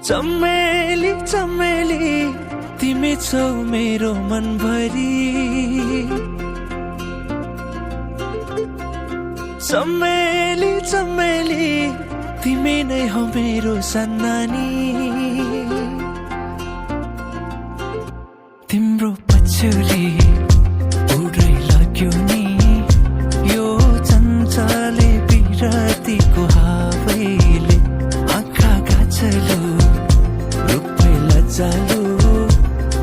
चमेली चमेली तिमी छौ मेरो मनभरि, चमेली चमेली तिमी नै हो मेरो सन्नानी। तिम्रो पछ्यौरी उड्रै लाग्यो नि, यो चञ्चले बिरतीको हावैले आँखा गाछलो रूपै लज्जालो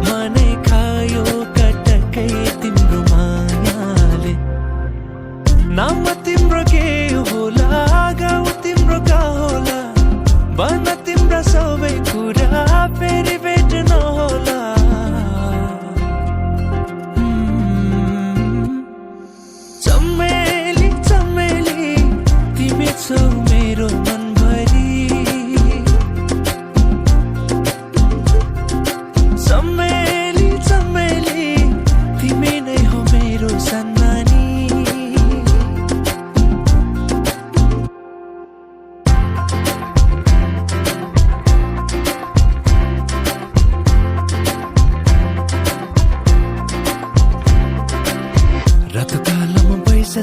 मनै खायो कटकै तिम्रो मायाले। नाम तिम्रो के होला, गाउँ तिम्रो का होला, भन तिम्रा सबै कुरा फेरि भेट्न होला। चमेली चमेली तिमी छौ मेरो मनभरि, चमेली चमेली तिमी नै हो मेरो सन्नानी।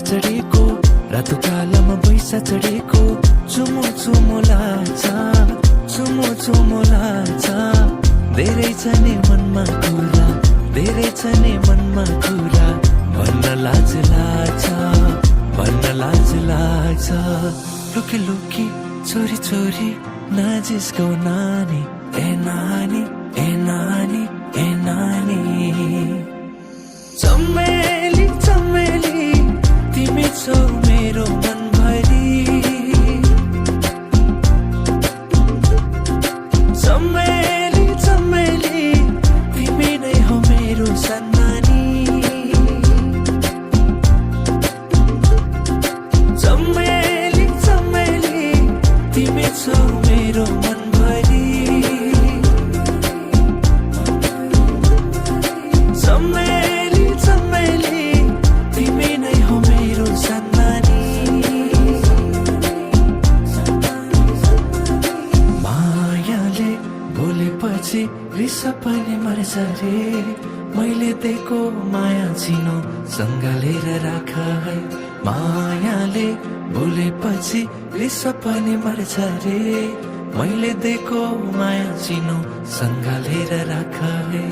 चढेको रातो कालोमा बैसा चढेको, चुमो चुमो लाग्छ, चुमो चुमो लाग्छ। धेरै छ नि मनमा कुरा, धेरै छ नि मनमा कुरा, भन्न लाज लाग्छ, भन्न लाज लाग्छ। लुकी लुकी छोरी छोरी नजिस्कौ नानी, ए नानी ए नानी ए नानी। चमेली चमेली तिमी छौ मेरो मनभरि, चमेली चमेली तिमी नै हो मेरो सन्नानी। चमेली चमेली तिमी छौ मेरो मनभरि, चमेली चमेली तिमी नै हो मेरो सन्नानी। मायाले बोलेपछि रिस पनि मर्छ रे, मैले दिएको माया चिनो सँगालेर राख है। मायाले बोलेपछि रिस पनि मर्छ रे, मैले दिएको माया चिनो सँगालेर राख है।